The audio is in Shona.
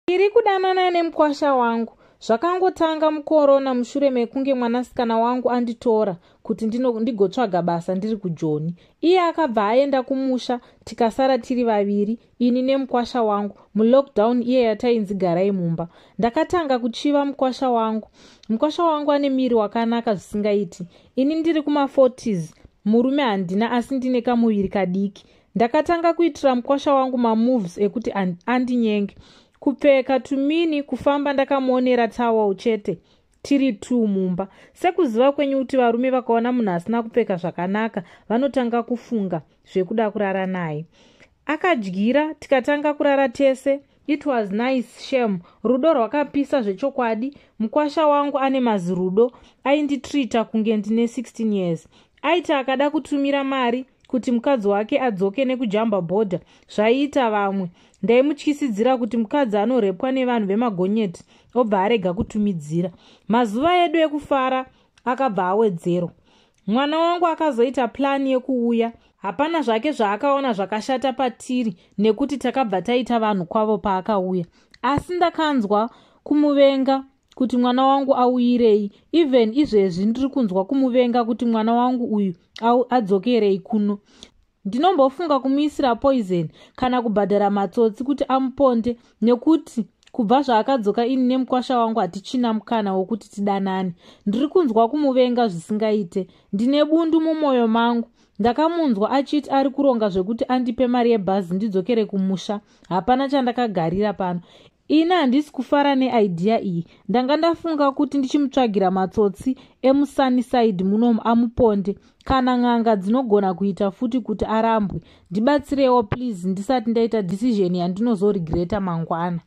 Ndiri kudanana nemukwasha wangu. Zvakangotanga mukorona mushure mekunge mwanasikana wangu anditora kuti ndigotsvaga basa ndiri kuJoni. Iye akabva aenda kumusha, tikasara tiri vaviri, ini nemukwasha wangu, mulockdown iye yatainzi garai mumba. Ndakatanga kuchiva mukwasha wangu. Mukwasha wangu ane miri wakanaka zvisingaiti. Ini ndiri kuma40s, murume handina, asi ndine kamuviri kadiki. Ndakatanga kuitira mukwasha wangu mamoves ekuti andinyenge, kupfeka tumini, kufamba ndakamuonera towel chete, tiri t mumba. Sekuziva kwenyu kuti varume vakaona munhu asina kupfeka zvakanaka, vanotanga kufunga zvekuda kurara naye. Akadyira, tikatanga kurara tese. It was nice, shame. Rudo rwakapisa zvechokwadi. Mukwasha wangu ane mazirudo. Ainditreata kunge ndine 16 years. Aiti akada kutumira mari kuti mukadzi wake adzoke nekujamba bhodha zvaiita vamwe, ndaimutyisidzira kuti mukadzi anorepwa nevanhu vemagonyeti, obva arega kutumidzira. Mazuva edu ekufara akabva awedzerwa. Mwana wangu akazoita plani yekuuya. Hapana zvake zvaakaona zvakashata patiri, nekuti takabva taita vanhu kwavo paakauya. Asi ndakanzwa kumuvenga kuti mwana wangu auyirei. Even izvezvi ndiri kunzwa kumuvenga kuti mwana wangu uyu adzokerei kuno. Ndinombofunga kumuisira poison kana kubhadhara matsotsi kuti amuponde, nekuti kubva zvaakadzoka, ini nemukwasha wangu hatichina mukana wokuti tidanane. Ndiri kunzwa kumuvenga zvisingaite. Ndine bundu mumwoyo mangu. Ndakamunzwa achiti ari kuronga zvekuti andipe mari yebhazi ndidzokere kumusha. Hapana chandakagarira pano. Ini handisi kufara neidea iyi. Ndanga ndafunga kuti ndichimutsvagira matsotsi emuSunnyside munomu amuponde, kana n'anga dzinogona kuita futi kuti arambwe. Ndibatsirewo please, ndisati ndaita decision yandinozoregreta mangwana.